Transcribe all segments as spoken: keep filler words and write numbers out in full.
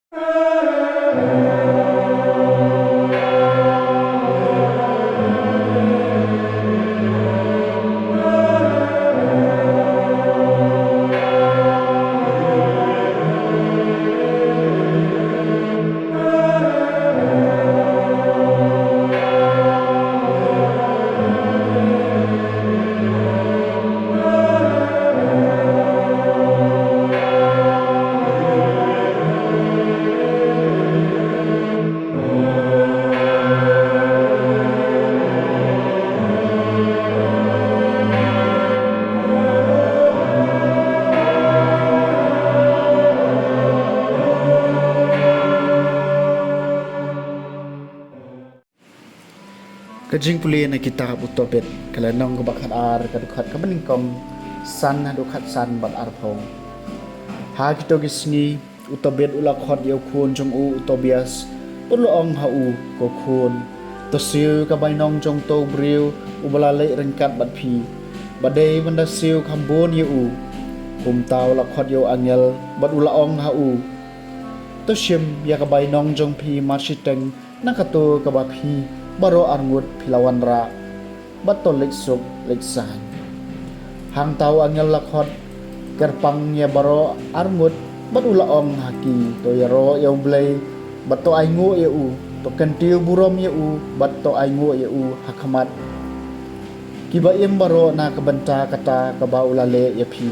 Ka jingpule na kitab u Tobit, ka lynnong kaba khatar, ka dkhot kaba nyngkong san haduh khatsan bad arphew. Ha kito ki sngi, u Tobit u la khot ïa u khun jong u, u Tobias, u la ong ha u, ko khun, to siew ka bainong jong uto u briew uba la leh ryngkat bad phi, ba dei ban da siew kham bun ïa u. Kumta u la khot ïa u angel bad u la ong ha u, to shim ïa ka bainong jong phi marshiteng na kato kaba phi baroh arngut phi la wanrah, bad to leit suk leit saiñ. Hangta u angel la khot kyrpang ïa baroh arngut bad u la ong ha ki, to ïaroh ïa u Blei bad to ainguh ïa u, to kyntiew burom ïa u bad to ainguh ïa u ha khmat kiba im baroh na ka bynta kata kaba u la leh ïa phi.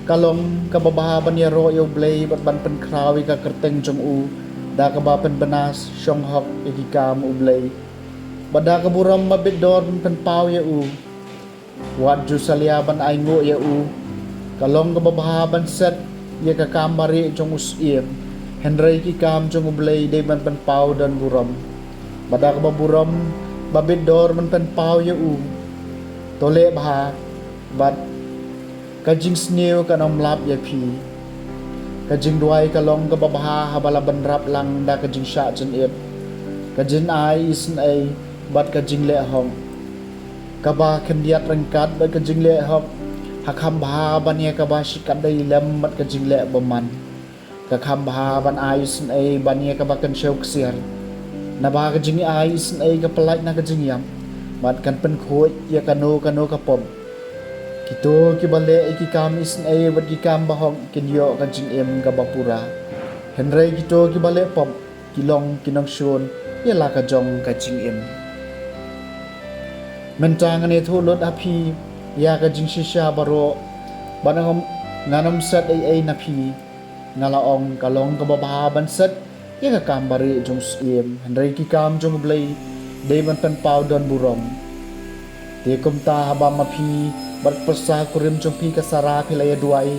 Ka long kaba bha ban ïaroh ïa u Blei bad ban pynkhraw ïa ka kyrteng jong u, da kaba pynbna shong hok ïa ki kam u Blei, bad da ka burom ba bit dor ban pynpaw ïa u. Wat ju salia ban ainguh ïa u. Ka long kaba bha ban set ïa ka kam barieh jong u syiem, hynrei ki kam jong u Blei dei ban pynpaw don burom, bad da kaba burom ba bit dor ban pynpaw ïa u. To leh bha, bad ka jingsniew kan ym lap ïa phi. Ka jingduwai ka long kaba bha haba la bynrap lang da ka jingshah jingit, ka jingai isynei bad ka jingleh hok. Kaba khyndiat ryngkat bad ka jingleh hok, ha kham bha ban ïa kaba shikatdei lem bad ka jingleh bymman. Ka kham bha ban ai isynei ban ïa kaba kynshew ksiar. Naba ka jingai isynei ka pyllait na ka jingïap, bad kan pynkhuid ïa kano kano ka pop. Kito kiba leh ïa ki kam isynei bad ki kam bahok kin ïoh ka jingim kaba pura, hynrei kito kiba leh pop ki long ki nongshun ïa la ka jong ka jingim. Mynta ngan ïathuh lut ha phi ïa ka jingshisha baroh, bad ngan ym, ngan ym set ei ei na phi. Nga la ong, ka long kaba bha ban set ïa ka kam barieh jong u syiem, hynrei ki kam jong u Blei dei ban pynpaw don burom. Te kumta haba ma phi bad pyrsa kurim jong phi ka Sara phi la ïaduwai,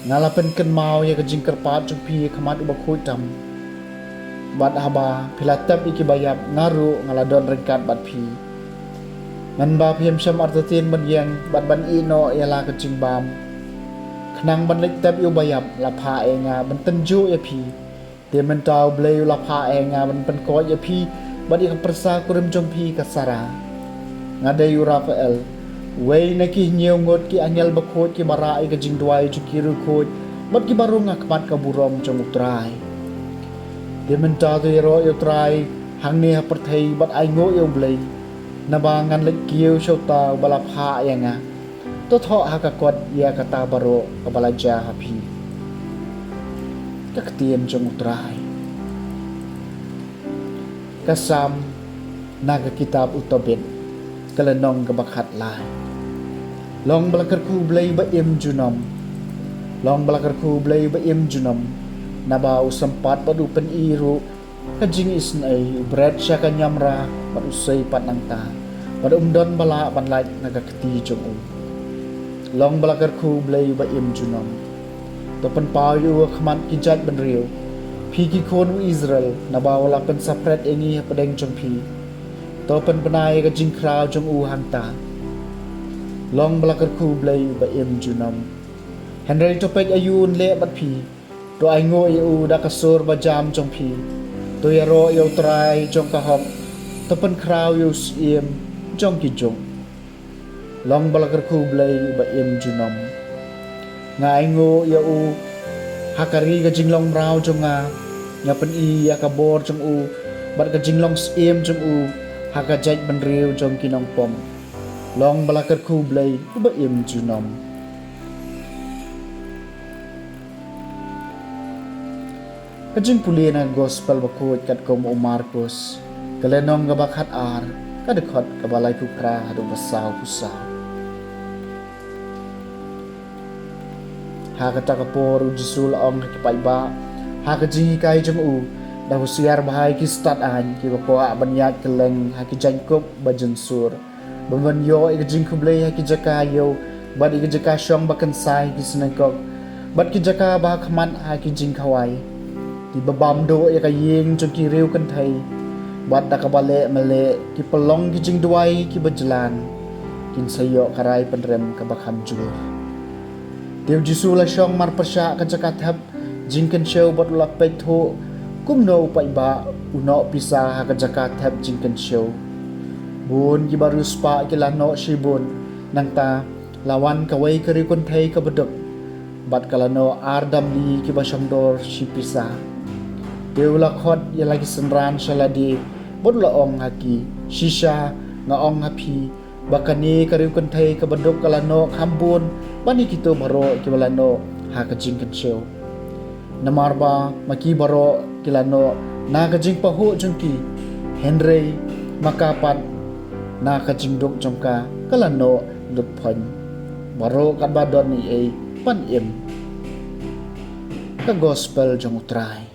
nga la pynkynmaw ïa ka jingkyrpad jong phi ha khmat u Bakhuid tam. Bad haba phi la tep ïa kiba ïap, nga ruh nga la don ryngkat bad phi. Ngan ba phim shym artatien ban ïeng bad ban ïeh noh ïa la ka jingbam, khnang ban leit tep ïa uba ïap, la phah ïa nga ban tynjuh ïa phi. Te mynta u Blei u la phah ïa nga ban pynkoit ïa phi bad ïa ka pyrsa kurim jong phi ka Sara. Nga dei u Raphael, uwei na ki hynñiew ngut ki angel bakhuid kiba rah ïa ka jingduwai jong ki riewkhuid bad kiba rung ha khmat ka burom jong u Trai. Te mynta to ïaroh ïa u Trai hangne ha pyrthei bad ainguh ïa u Blei, naba ngan leit kiew sha uta uba la phah ïa nga. To thoh ha ka kot ïa kata baroh kaba la jia ha phi. Ka ktien jong u Trai. Ka Salm na ka kitab u Tobit, ka lynnong kaba khatlai. Long ba la kyrkhu u Blei ba im junom. Long ba la kyrkhu u Blei ba im junom. Naba u sympat bad u pyni ruh ka jingisynei, u bret sha ka niamra bad u sei pat nangta, bad um don ba lah ban lait na ka kti jong u. Long ba la kyrkhu u Blei ba im junom. To pynpaw ïa u ha khmat ki jaitbynriew, phi ki khun u Israel, naba u la pynsaphriang ïa ngi hapdeng jong phi. To pynbna ïa ka jingkhraw jong u hangta. Long ba la kyrkhu u Blei ba im junom. Hynrei to peit aïu un leh bad phi. To ainguh ïa u da ka sur ba jam jong phi. To ïaroh ïa u Trai jong ka hok. To pynkhraw ïa u Syiem jong ki juk. Long ba la kyrkhu u Blei ba im junom. Nga ainguh ïa u Ha ka ri ka jinglong mraw jong nga, nga pyni ïa ka bor jong u bad ka jinglong syiem jong u ha ka jaitbynriew jong ki nongpop. Long ba la kyrkhu Blei uba im junom. Ka jingpule na ka Gospel bakhuid katkum u Markus, ka lynnong kaba khatar, ka dkhot kaba laiphew phra haduh ba sawphew saw. Ha kata ka por u Jisu u la ong ha ki paidbah ha ka jinghikai jong u, da husiar bha ïa ki stad aiñ kiba kwah ban ïaid kylleng ha ki jaiñkup ba jynsur, ban wan ïoh ïa ka jingkhublei ha ki jaka ïew bad ïa ki jaka shong ba kynsai ha ki synagog bad ki jaka ba ha khmat ha ki jingkhawai. Kiba bam duh ïa ka ïing jong ki riewkynthei bad da kaba leh mleh ki pynlong ki jingduwai kiba jlan, kin sa ïoh ka rai pynrem kaba kham jur. Te u Jisu u la shong marpyrshah ka jaka thep jingkynshew bad u la peit thuh kumno u paidbah u noh pisa ha ka jaka thep jingkynshew. Bun kiba riewspah ki la noh shibun, nangta la wan kawei ka riewkynthei kaba duk bad ka la noh ar damli kiba shongdor shi pisa. Te u la khot ïa la ki synran sha lade bad u la ong ha ki, shisha nga ong ha phi ba kane ka riewkynthei kaba duk ka la noh kham bun ban ïa kito baroh kiba la noh ha ka jingkynshew. Namar ba ma ki baroh ki la noh na ka jingpahuh jong ki, hynrei ma ka pat na ka jingduk jong ka ka la noh lut phoiñ. Baroh katba don ei ei ban im. Ka Gospel jong u Trai.